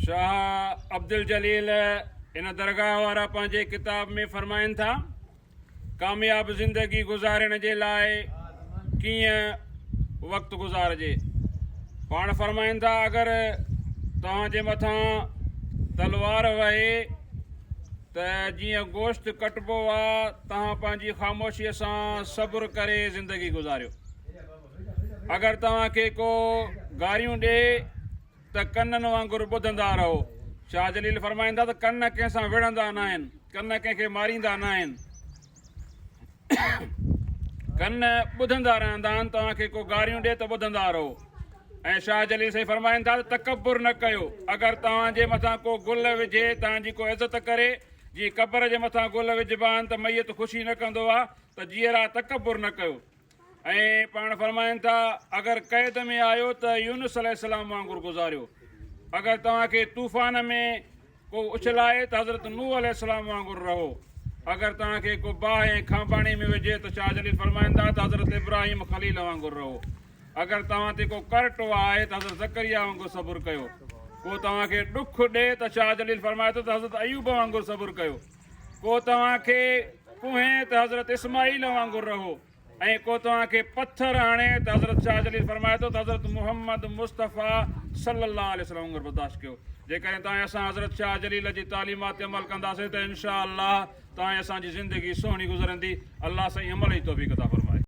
شاهه عبدالجليل ان درگاهه وارا پنهنجي ڪتاب ۾ فرمائن ٿا، ڪامياب زندگي گذارڻ جي لاء ڪيئن وقت گذارجي؟ پاڻ فرمائن ٿا، اگر توهان جي مٿان تلوار وهي ته جيئن گوشت ڪٽبو آ، توهان پنهنجي خاموشيء سان صبر ڪري زندگي گذاريو. اگر توهان کي ڪو گاريون ڏي ته ڪنن وانگر ٻڌندا رهو. شاهه جليل فرمائن ٿا ته ڪن ڪنهن سان وڙهندا ناهن، ڪن ڪنهن کي ماريندا ناهن، ڪن ٻڌندا رهندا آهن، توهان کي ڪو گاريون ڏي ته ٻڌندا رهو. ۽ شاهه جليل سائين فرمائن ٿا ته تڪبر نه ڪيو، اگر توهان جي مٿان ڪو گل وجهي، توهان جي ڪو عزت ڪري، جيئن قبر جي مٿان گل وجهبا آهن ته ميت خوشي نه ڪندو آهي ته جيئرا تڪبر نه ڪيو. ۽ پاڻ فرمائن ٿا، اگر قيد ۾ آيو ته يونس عليه السلام وانگر گذاريو، اگر توهان کي طوفان ۾ ڪو اڇلائي ته حضرت نوح عليه السلام وانگر رهو، اگر توهان کي ڪو باهه ۽ کانڀاڻي ۾ وجهي ته شاهه جليل فرمائن ٿا ته حضرت ابراهيم خليل وانگر رهو، اگر توهان تي ڪو ڪرٽ وهائي ته حضرت زڪريا وانگر صبر ڪيو، ڪو توهان کي ڏک ڏئي ته شاهه جليل فرمائي ٿو ته حضرت ايوب وانگر صبر ڪيو. ڪو توهان کي ڪوهين ته حضرت اسماعيل وانگر رهو ۽ ڪو توهان کي پٿر هڻي ته حضرت شاهه جليل فرمائي ٿو ته حضرت محمد مصطفيٰ صلي الله عليه وسلم وانگر برداشت ڪيو. جيڪڏهن توهان اسان حضرت شاهه جليل جي تعليمات تي عمل ڪنداسين ته انشاء الله توهان ۽ اسان جي زندگي سهڻي گذرندي. الله سائين عمل جي توفيق عطا فرمائي.